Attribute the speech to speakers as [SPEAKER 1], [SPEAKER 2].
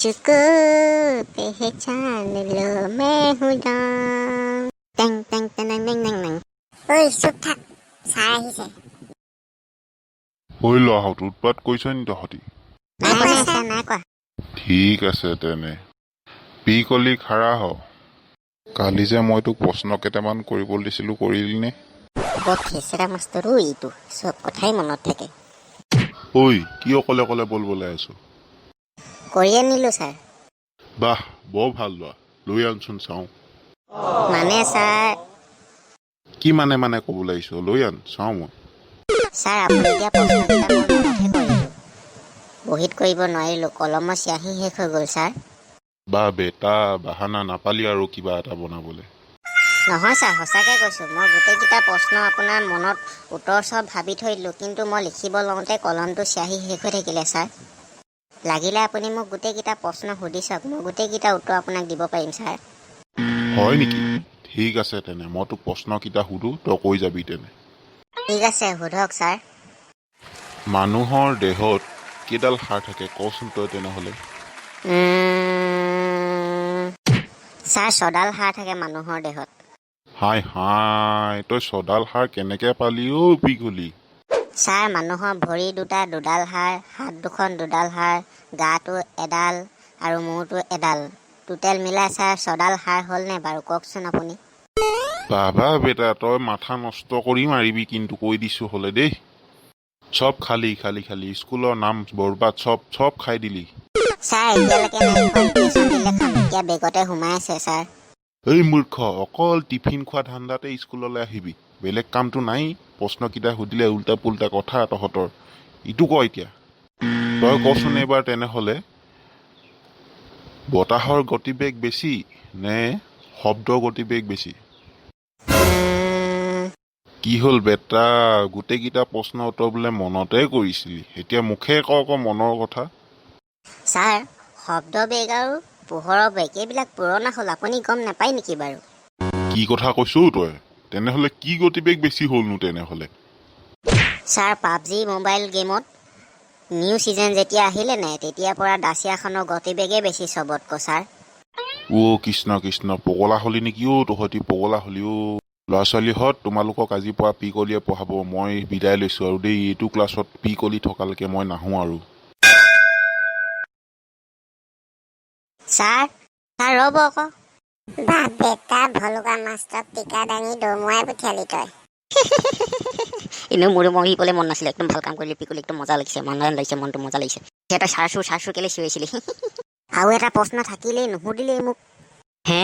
[SPEAKER 1] मुझको पहचान लो, मैं हूँ डॉन। টেং টেং টেং টেং টেং টেং।
[SPEAKER 2] ঐ, চুপ থাক, ছাৰ আহিছে।
[SPEAKER 3] ঐ ল'ৰাহঁত, উৎপাত কৰিছ নি তহঁতি?
[SPEAKER 1] নাই কোৱা ছাৰ, নাই কোৱা।
[SPEAKER 3] ঠিক আছে তেনে। পিকলি, খাৰা হ। কালি যে মই তোক প্ৰশ্ন কেইটামান কৰিবলৈ দিছিলোঁ, কৰিলি নে?
[SPEAKER 1] বৰ খেচেৰা মাষ্টৰো এইটো, চব কথাই মনত থাকে।
[SPEAKER 3] ঐ, কি অকলে অকলে বল বলাই আছ?
[SPEAKER 1] কৰি আনিলোঁ ছাৰ।
[SPEAKER 3] বাহ, বৰ ভাল ল'ৰা। লৈ আনচোন চাওঁ।
[SPEAKER 1] মানে ছাৰ।
[SPEAKER 3] কি মানে মানে ক'ব লাগিছ? লৈ আন, চাওঁ মই।
[SPEAKER 1] ছাৰ, আপুনি দিয়া প্ৰশ্নকেইটা মই মনতহে কৰিলোঁ, বহীত কৰিব নোৱাৰিলোঁ। কলমৰ চিয়াঁহী শেষ হৈ গ'ল ছাৰ।
[SPEAKER 3] বা বেটা, বাহানা নাপালি আৰু কিবা এটা বনাবলৈ।
[SPEAKER 1] নহয় ছাৰ, সঁচাকৈ কৈছোঁ। মই গোটেইকেইটা প্ৰশ্ন আপোনাৰ মনত উত্তৰ চব ভাবি থৈ দিলোঁ, কিন্তু মই লিখিব লওঁতে কলমটো চিয়াঁহী শেষ হৈ থাকিলে ছাৰ। লাগিলে আপুনি মোক গোটেইকেইটা প্ৰশ্ন সুধি চাওক, মই গোটেইকেইটা উত্তৰ আপোনাক দিব পাৰিম ছাৰ।
[SPEAKER 3] হয় নেকি? ঠিক আছে তেনে, মই তোক প্ৰশ্নকেইটা সুধো, তই কৈ যাবি তেনে।
[SPEAKER 1] ঠিক আছে, সোধক ছাৰ।
[SPEAKER 3] মানুহৰ দেহত কেইডাল হাড় থাকে, কচোন তই তেনেহ'লে।
[SPEAKER 1] ছাৰ, ছডাল হাড় থাকে মানুহৰ দেহত।
[SPEAKER 3] হাই হাই, তই ছডাল হাড় কেনেকে পালি অ' পিঘলি?
[SPEAKER 1] ছাৰ, মানুহৰ ভৰি দুটা দুডাল হাড়, হাত দুখন দুডাল হাড়, গাটো এডাল আৰু মূৰটো এডাল। টোটেল মিলাই ছাৰ ছডাল হাড় হ'লনে বাৰু, কওকচোন আপুনি।
[SPEAKER 3] বাবা বেটা, তই মাথা নষ্ট কৰি মাৰিবি কিন্তু, কৈ দিছো হ'লে দেই। চব খালি খালি খালি, স্কুলৰ নাম বৰবাদ, চব চব খাই দিলি।
[SPEAKER 1] ছাৰ, এতিয়ালৈকে নাই খোৱা। টিউচন দিলে খাম, এতিয়া বেগতে সোমাই আছে ছাৰ।
[SPEAKER 3] এই মূৰ্খ, অকল টিফিন খোৱা ধান্দাতে স্কুললৈ আহিবি, বেলেগ কামটো নাই। প্ৰশ্নকেইটা সুধিলে উল্টা পুল্টা কথা তহঁতৰ। ইটো ক এতিয়া, তই কচোন এইবাৰ তেনেহ'লে, বতাহৰ গতিবেগ বেছি নে শব্দৰ গতিবেগ বেছি? কি হ'ল বেটা? গোটেইকেইটা প্ৰশ্ন উত্তৰ বোলে মনতে কৰিছিলি, এতিয়া মুখে ক ক মনৰ কথা।
[SPEAKER 1] ছাৰ, শব্দ বেগ আৰু পোহৰৰ বেগ এইবিলাক পুৰণা হ'ল, আপুনি গম নাপায় নেকি বাৰু?
[SPEAKER 3] কি কথা কৈছ তই? তেনেহ'লে কি গতিবেগ বেছি হ'লনো তেনেহ'লে?
[SPEAKER 1] ছাৰ, পাবজি মোবাইল গেমত নিউ ছিজন যেতিয়া আহিলে নাই, তেতিয়াৰ পৰা দাচিয়াখনৰ গতিবেগেই বেছি চবতকৈ ছাৰ।
[SPEAKER 3] অ' কৃষ্ণ কৃষ্ণ, পগলা হলি নেকি অ' তহঁতি? পগলা হলি অ'। ল'ৰা ছোৱালীহঁত, তোমালোকক আজিৰ পৰা পিকলিয়ে পঢ়াব। মই বিদায় লৈছোঁ আৰু দেই। এইটো ক্লাছত পিকলি থকালৈকে মই নাহোঁ আৰু।
[SPEAKER 1] ছাৰ, ছাৰ, ৰ'ব আকৌ।
[SPEAKER 2] বাহ বেটা, ভলুকা মাষ্টৰক টিকা দাঙি দমুৱাই পঠিয়ালি তই।
[SPEAKER 1] এনেও মোৰো মৰিবলৈ মন নাছিলে। একদম ভাল কাম কৰিলি পিকলি, একদম মজা লাগিছে, মন লাগিছে, মনটো মজা লাগিছে। এটা সাৰচু সাৰচু কেলৈ চিঞৰিছিলি? আৰু এটা প্ৰশ্ন থাকিলেই, নুসুধিলেই মোক। হে।